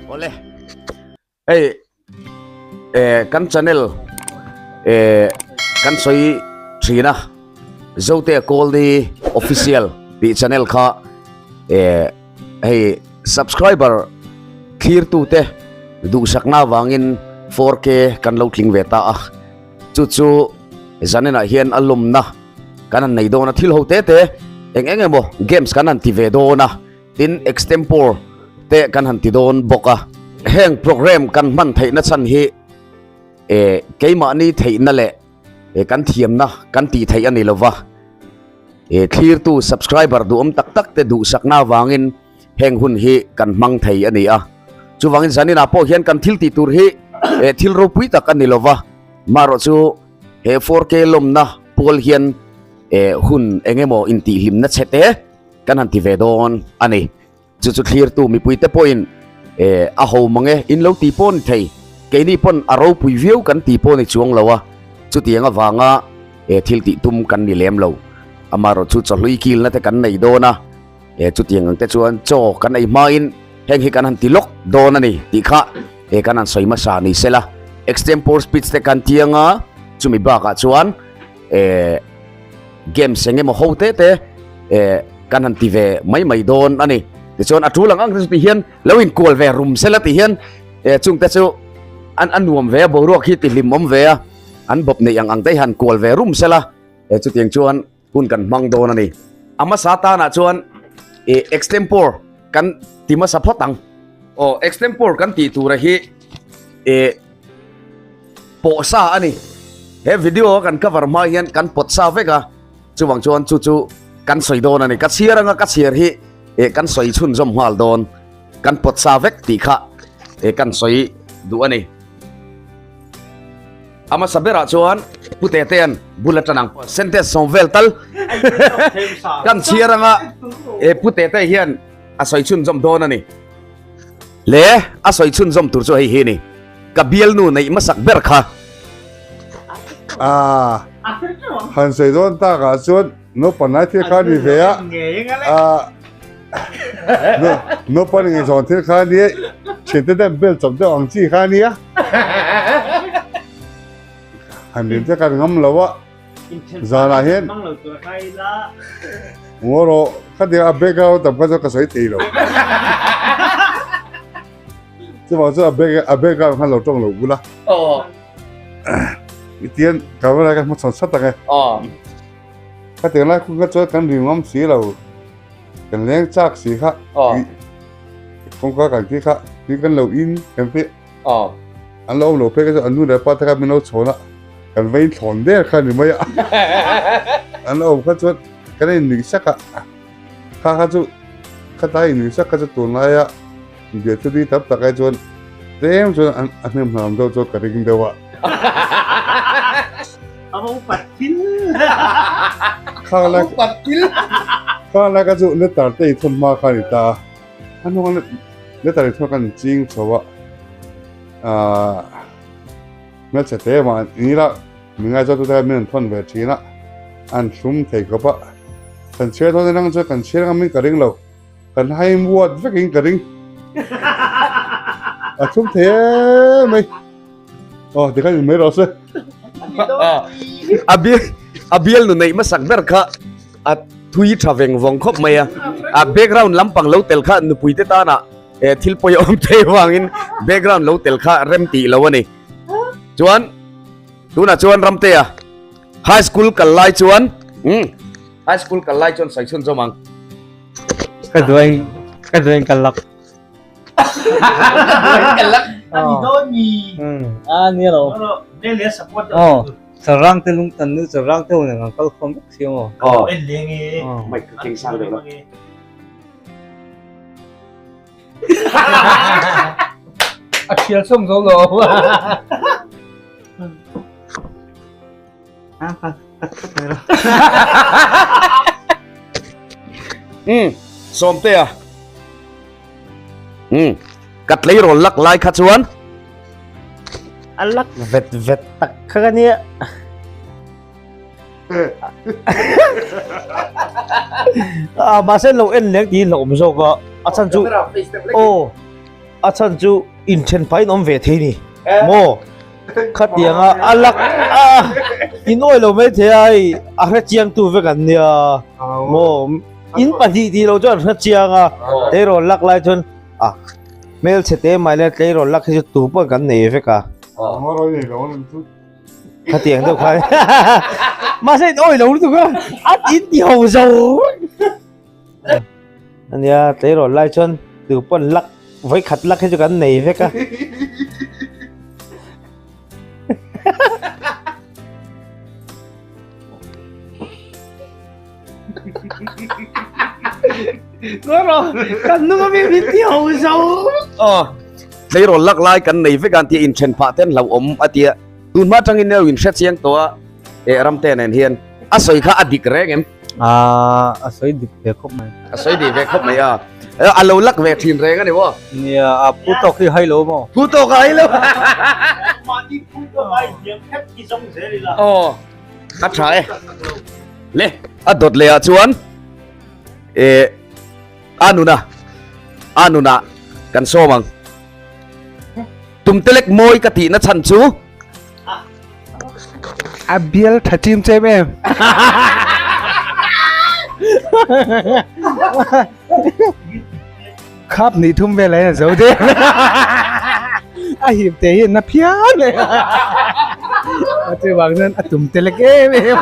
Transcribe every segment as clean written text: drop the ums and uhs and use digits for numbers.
Awle. Hei eh kan channel eh kan sawi thin a Zote Kawlni Official tih channel kha eh hei subscriber thlir tu te duhsakna avangin 4K kan lo tling ve ta a chu chu zaninah hian a lawmna kan han nei dawn a thil ho te te eng eng emaw games kan han ti ve dawn a. Tin, extempore te kan han ti dawn bawk a. Heng program kan hman theihna chhan hi eh keimahni theihna leh eh kan thiamna kan tih theih a ni lova. Eh thlirtu subscriber duhawm tak tak te duhsakna avangin heng hun hi kan hmang thei a ni a. Chuvangin zaninah pawh hian kan thil tih tur hi eh thil ropui tak a ni lova. Marawh chu he 4K lawmna pawl hian eh hun eng emaw intihhlimna chhe te Kan han ti ve dawn a ni. Chu chu thlirtu mipuite pawhin eh a ho mang e, in lo ti pawh a ni thei. Keini pawn a ropui viau kan ti pawh a ni chuang lo a, chutiang avanga eh thil tih tum kan ni lem lo. Amaherawh chu chawhlui kilna te kan nei dawn a, eh chutiang ang te chuan chaw kan ei hmain heng hi kan han ti lawk dawn a ni tih kha eh kan han sawi hmasa ni sela. Extempore speech te kan tiang a, chumi bakah chuan eh. Games eng emaw ho te te eh kan han ti ve mai mai dawn a ni. Tichuan a tul ang ang te chu ti hian lo inkual ve rum sela ti hian eh chung te chu an a nuam ve a boruak hi ti hlim awm ve a an bawp neih ang ang te hi han kual ve rum sela eh chutiang chuan hun kan hmang dawn a ni. A hmasa tanah chuan eh extempore kan ti hmasa phawt ang. Aw extempore kan tih tura hi eh. Pawh sa a ni. He video a kan cover hma hian kan pawt sa vek a, chuvang chuan chu chu kan sawi dawn a ni. Ka chhiar anga ka chhiar hi eh kan sawi chhunzawm nghal dawn. Kan pawt sa vek tih kha eh kan sawi duh a ni. A hmasa berah chuan Pu Tetea'n bul a tan ang sentence sawm vel tal kan chhiar anga eh Pu Tete hian a sawi chhunzawm dawn a ni. Le a sawi chhunzawm tur chu hei hi a ni. Ka bialnu neih hmasak ber kha. A han sawi dawn tak ah chuan naupang lai thil kha a ni ve a, naupang ngaihzawn thil kha a nia, thiante deuh bel chawp deuh ang chi kha a nia, han rin te kan ngam lo a, zanah hian ngaw rawh khatiang a background tam kha chuan ka sawi thei lo. Chuvang chu a bag a background khan lo tawng lo bula. Aw. I tian camera ka hma chhawn sat ang e. Aw. Ka tiang lai khung kha chuan kan ri ngam si lo. Kan leng chak si kha. Aw. Kawngka kan ti kha ti kan lo in kan ti. Aw. An lo awm lo phei kha chu an nu leh pa te kha min lo chhawn a. Kan va in thlawn der kha ni mai a. An lo awm kha chuan kan in nuih sak a. Kha kha chu khatlai in nuih sak kha chu tunlaia Biathudi tam tak ai chuan tlem chuan an a hnem hlam deuh chuan ka ring deuh a. A va upat thil. Khang lai upat thil. Khang lai ka chu letter te i thawn hma kha ni ta a. A hnung a letter i thawn kan ching chho a. Ahh hmelchhe te mah ni ila mi ngaihzawn tu te khan min rawn thawn ve thin a. An thlum thei khawp a. Kan chhiar dawn aṭang chuan kan chhiar ngam in ka ring lo. Kan haim uat vekin ka ring. A thum thei em mai. Aw tikhan in mai rawh se. A bial a bial nu neih hmasak ber kha a thui tha veng vawng khawp mai a. A background lampang lo tel kha nupui te tana eh thil pawi a awm thei avangin background lo tel kha rem tih lo a ni. Chuan tunah chuan Ramtea high school kal lai chuan umm high school kal lai chuan sawi chhunzawm ang. Ka duain ka duain ka lak. Ka lak. Ani dawn mi. A ni lo. Ne le support. Oh, sarang te lung tan nu sarang te hun ang kal khom vek si mo. Oh. En leng e. Mic ka keng sang deuh la. A thial som zo lo. Um Sawmtea um ka tleirawl lak lai kha chuan a lak vet vet tak kha ka nia. A mahse lo en leng tiin lo awm zawk a, a chhan chu aw a chhan chu inthen pahin awm ve thei ni maw khatianga a lak a in awi lo mai thei a hei a hre chiang tu vek an nia maw in pahnih tih loh chuan an hre chiang a tleirawl lak lai chuan a hmelchhe te mai le tleirawl lak hi chu tu pawh kan nei vek a. Khatiang deuh khan mahse in awi lo lutuk a a in ti ho zo ania tleirawl lai chuan tu pawn lak vawi khat lak hi chu kan nei vek a Kan nung ami min ti ho zo. Aw tleirawl lak lai kan nei vek a an tia inthen phah ten hlauhawm a tia tun hma atangin ilo inhre chiang tawh a eh Ramte nen hian a sawi kha a dik reng em? Aaa a sawi dik ve khawp mai. A sawi dik ve khawp mai a. A lo lak ve thin reng a ni maw? Nia a phu tawk hi hai lo maw? Phu tawk a hai lo. Mahni phu tawk ai hniam khet hi zawng zel ila. Aw. A tha e. Le, a dawt leh ah chuan eh a nuna a nuna kan sawm ang. Tumtelek mawi ka tihna chhan chu A bial tha chim chem em. Khap nih thum vel a zo de. A hip te hi na phian le. A che wang chuan a tum te lek em em.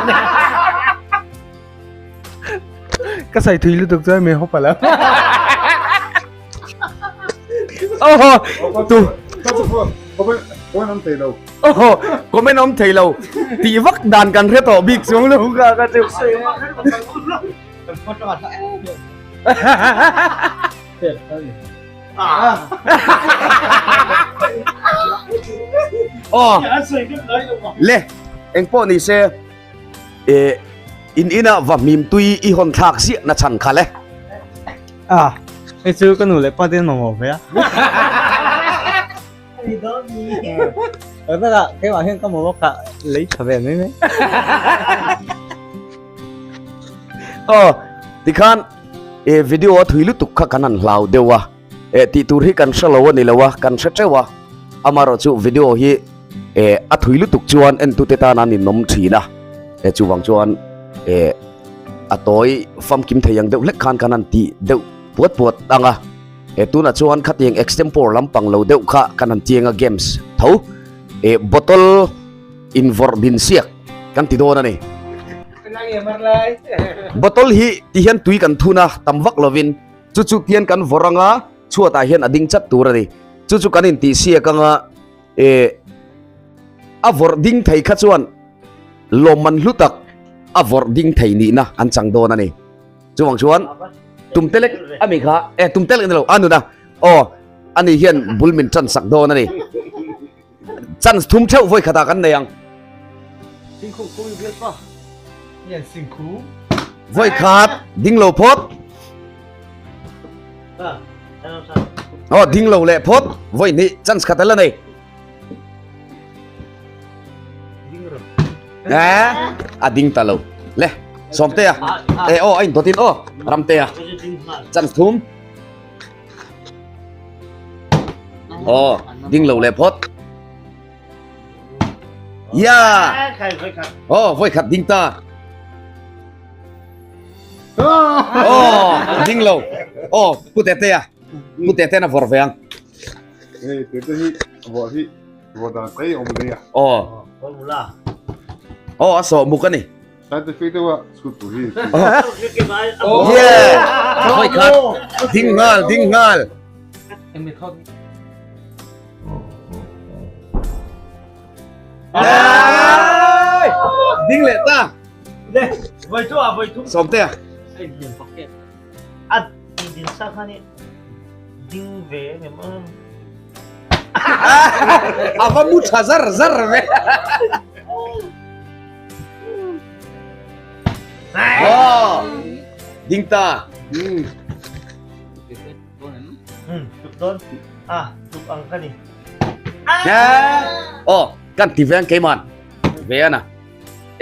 Ka sai thui lutuk chuan me hawp ala. Oh, tu. Comment awm thei lo. Oh, comment awm thei lo. Tih vak dan kan hre tawh bik chung lo ka ka chu. Aw le engpawh ni se eh in ina va hmim tui i hawn thlak ziah na chhan kha le. A hei chu ka nu leh pa te an mamawh ve a. Takah keimah hian ka mamawh kha lei tha ve mai mai. Aw tikhan eh video a thui lutuk kha kan han hlau deuh a eh tih tur hi kan hre lo a ni lo a kan hre teuh a amaherawh chu video hi eh a thui lutuk chuan entute tan an inawm thin a eh chuvang chuan eh a tawi famkim thei ang deuh hlek khan kan han tih deuh puat puat ang a eh tunah chuan khatiang extempore lampang lo deuh kha kan han tiang a games tho eh bottle invawrh din siak kan ti dawn a ni. Bottle hi ti hian tui kan thun a, tam vak lovin chu chu tian kan vawrh anga chhuatah hian a ding chat tur a ni. Chu chu kan intih siak anga eh a vawrh ding thei kha chuan lawmman hlu tak a vawrh ding thei nihna an chang dawn a ni. Chuvang chuan tum te lek ami kha eh tum te lek ni lo a nuna aw ani hian bul min tan sak dawn a ni. Chance thum theuh vawi khatah kan nei ang. Vawi khat ding lo phawt. Aw ding lo leh phawt vawi hnih chance khat ala nei. Eh a ding ta lo. Le Sawmtea eh aw a indawtin aw Ramtea chance thum. Aw, ding lo leh phawt. Ya. Aw, vawi khat ding ta. Aw, ding lo. Aw, pu tete a. Pu tete na vawr ve ang. Hei, tete hi vawr hi vawr dan tei awm nei a. Aw. Aw, a sawh muk a ni. Scientific deuha chhut tur hi. Yeah! Vawi khat ding nghal ding nghal. Ding leh ta. Vawi thu a vawi thum. Sawmte a. A din sa kha ni ding ve ngem ang. A va mu tha zar zar ve. Oh, ding ta. Tuk dawn. Ah, tuk ang ka ni. Oh, kan ti veng keiman. Ve ana.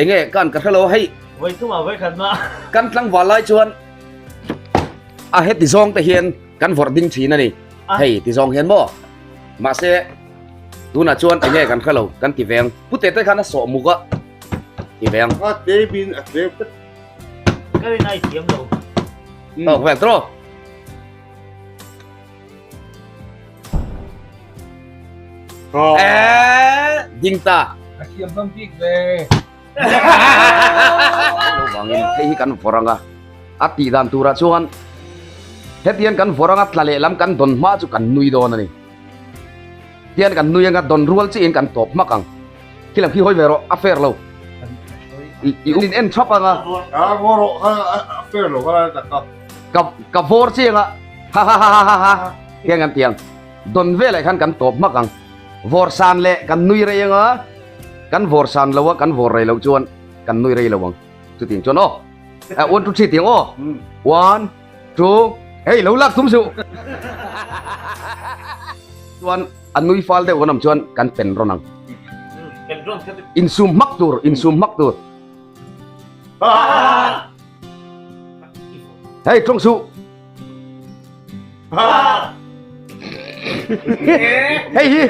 Enge kan ka hrelo hei. Kan tlangval lai chuan a heti zawng te hian kan vawrh ding thin a ni. Hei ti zawng hian maw? Mahse tunah chuan enge kan hre lo kan ti veng. Pu Tete khan a sawh muk a ti veng. A tlem in a tlem vek. Ka rin ai thiam lo. Tawk vel tawh. Eh, ding ta. A thiam hlawm bik ve. Lo vangin hei hi kan vawr anga a tih dan turah chuan hetiang kan vawr anga tla lehlam kan dawn hma chu kan nui dawn a ni. Tian kan nui anga dawn rual chiin kan tawp hmak ang. Khi lam khi hawi ve rawh a fair lo. I in en thap anga. A vawr rawh kha a fair lo kha tak a. Ka ka vawr chi anga ha ha ha ha ha ha tiang kan tiang dawn veleh khan kan tawp hmak ang. Vawr san leh kan nui rei anga. Kan vawr san lo a, kan vawr rei loh chuan kan nui rei lo ang. Chutiang chuan aw. One, two, three tiang aw. One, two, hei lo lak thum suh. Chuan a nui fal deuh kan awm chuan kan pen rawn ang. Insum hmak tur, insum hmak tur. Hei tawng suh. Hei hi.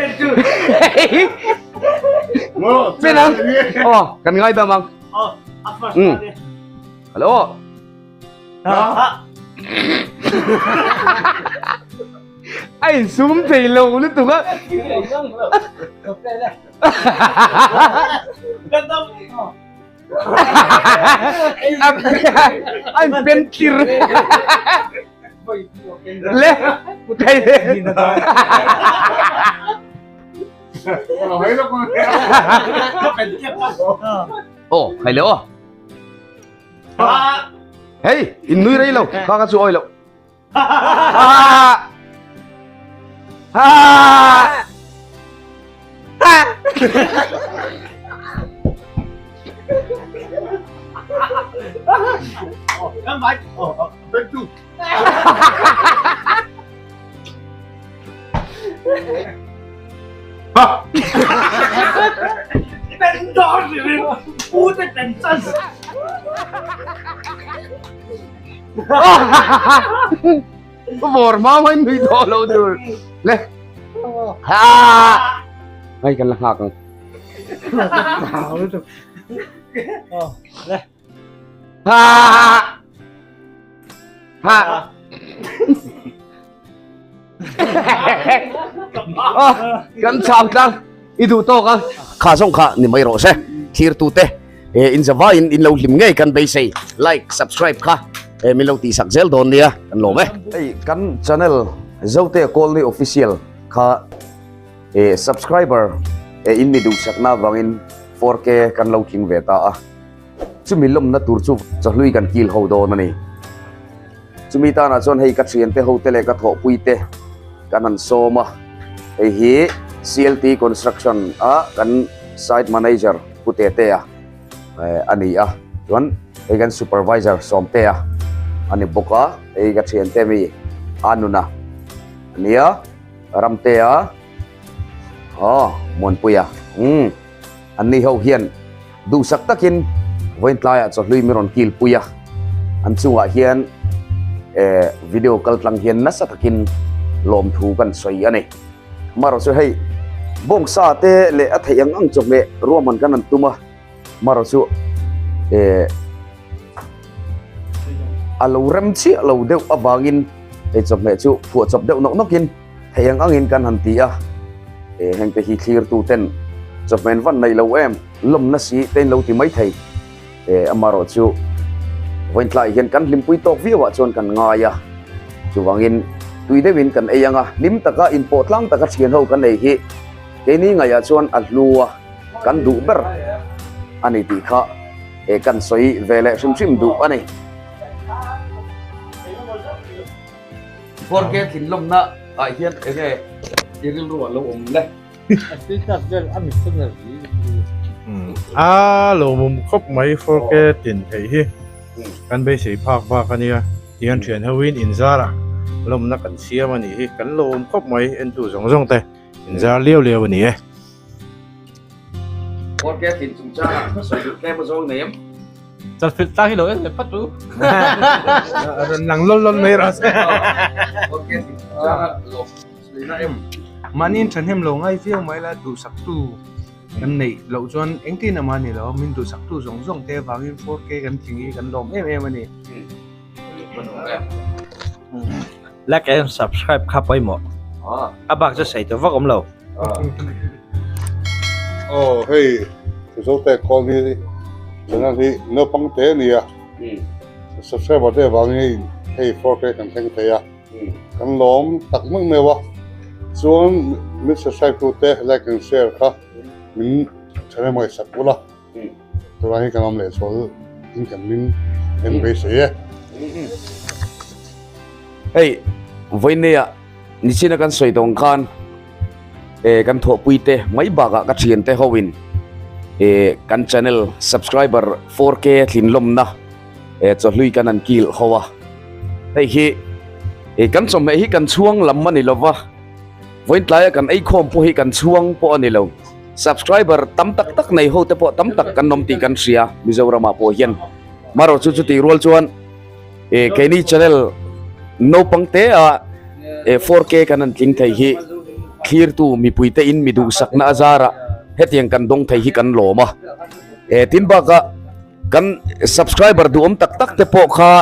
Pen ang. Oh, kan ngai dam ang. Oh, a first Mm. Hello. A insum thei lo lutuk a. An pen tlir le thei Oh, hay le oh. Hey, in nui rei lo, kha kha chu oi lo. Ha! Ha! Ha! Vawr hma mai nui tawh lo tur le ha ngai kan la nghak ang ha ha Kan chau tlang i duh tawk a. Kha zawng kha ni mai rawh se. Thlir tu te in zava in in lo hlim ngei kan beisei. Like, subscribe kha min lo tihsak zel dawn nia kan lawm e. Hei kan channel Zote Colony Official kha subscriber in mi duhsakna avangin 4K kan lo tling ve ta a. Chumi lawmna tur chu chawhlui kan kil ho dawn a ni. Chumi tanah chuan hei ka thiante ho te leh ka thawhpui te kan han sawm a, hei hi CLT Construction a kan site manager Pu Tetea a ni a, chuan hei kan supervisor Sawmtea a ni bawk a, hei ka thiante mi Anuna a ni a, Ramtea aw Muanpuia umm an ni ho hian. Duhsak takin vawiin tlaiah chawhlui min rawn kilpui a, an chungah hian video kal tlang hian nasa takin lawmthu kan sawi a ni. Marawh chu hei bawngsa te leh a theih ang ang chawhmeh ruahman kan han tum a, marawh chu a lo rem chiah lo deuh avangin hei chawhmeh chu phuahchawp deuh nawk nawkin Thei ang angin kan han ti a, e hengte hi thlirtu ten chawhmen van nei lo em, lawmna si te in lo ti mai thei. E amarawh chu vawiin tlaiah hian kan hlimpui tawk viauah chuan kan ngai a, chuvangin tui deuhin kan ei ang a, hlim taka inpawh tlang taka thian ho kan ei hi keini ngaihah chuan a hlu a, kan duh ber a ni tih kha e kan sawi ve leh hrim hrim duh a ni. Forke thinlawmna ah hian enge i rilru a lo awm le? A status vel a mit chu nalh hle A lawmawm khawp mai Forke tin theih hi kan beisei phak bak a nia tihian thian ho in inzar ah lawmna kan siam a nih hi kan lawm khawp mai entu zawng zawng te inzar liau liau a ni e. Forke thin chungchangah sawi duh tlem a zawng nei em? Chalfilh tlang hi lo en leh phat u. Rawn lang lawl lawl mai rawh se. Mahni in thahnem lo ngai viau mai la duhsaktu kan neih loh chuan engtin emaw a ni lo, min duhsaktu zawng zawng te avangin 4K kan tling hi kan lawm em em a ni. Like and subscribe kha pawimawh. A bak chu sawi tawh vak awm lo. Aw hei Mizote call hi channel hi naupang te a ni a, subscriber te avangin hei 4K kan thleng thei a, kan lawm tak meuh meuh a, chuan min subscribe tu te like and share kha min channel ngaihsak ula. Tunah hi kan awm leh chual in kan min en beisei e. Hei vawineia nichina kan sawi tawng khan eh kan thawhpui te mai bakah ka thian te ho in eh kan channel subscriber 4K thinlawmna eh chawhlui kan an kil ho a. Hei hi eh kan chawhmeh hi kan chhuang lam a ni lova vawiin tlaia kan eikhawm pawh hi kan chhuang pawh a ni lo. Subscriber tam tak tak nei ho te pawh tam tak kan awm tih kan hria Mizoramah pawh hian. Marawh chu chutih rual chuan eh keini channel naupang te a eh 4K kan han tling thei hi thlirtu mipui te in mi duhsakna a zarah hetiang kan dawng thei hi kan lawm a. Eh tin bakah kan subscriber duhawm tak tak te pawh kha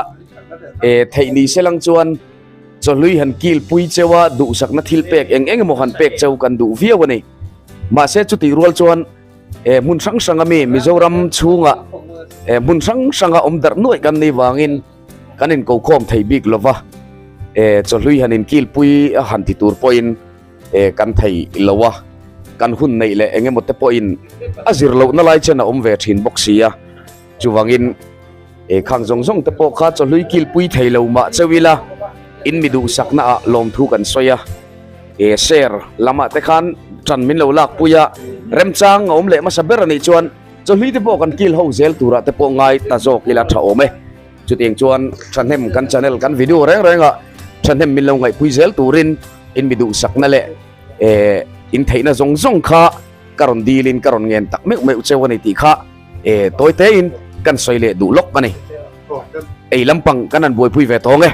eh theih ni se lang chuan Chawhlui han kilpui cheu a, duhsakna thil pek eng eng emaw han pek cheu kan duh viau a ni. Mahse chutih rual chuan eh hmun hrang hranga mi Mizoram chhunga eh hmun hrang hranga awm darh nuaih kan nih vangin kan inkokhawm thei bik lo va, eh chawhlui han inkilpui a han ti tur pawhin eh kan thei lo a, kan hun neih leh eng emaw te pawhin a zir lohna lai chen a awm ve thin bawk si a. Chuvangin eh khang zawng zawng te pawh kha chawhlui kilpui thei lo mah cheu ila in mi duhsakna ah lawmthu kan sawi a, eh share lamah te khan tan min lo lakpui a, remchang a awm leh hmasa ber anih chuan chawhlui te pawh kan kil ho zel turah te pawh ngai ta zawk ila tha awm e. Chutiang chuan thahnem kan channel kan video reng reng ah thahnem min lo ngaihpui zel turin in mi duhsakna leh eh in theihna zawng zawng kha ka rawn dilin ka rawn ngen tak meuh meuh cheu a ni tih kha E tawi te in kan sawi leh duh lawk a ni. Ei lampang kan han buaipui ve tawng e.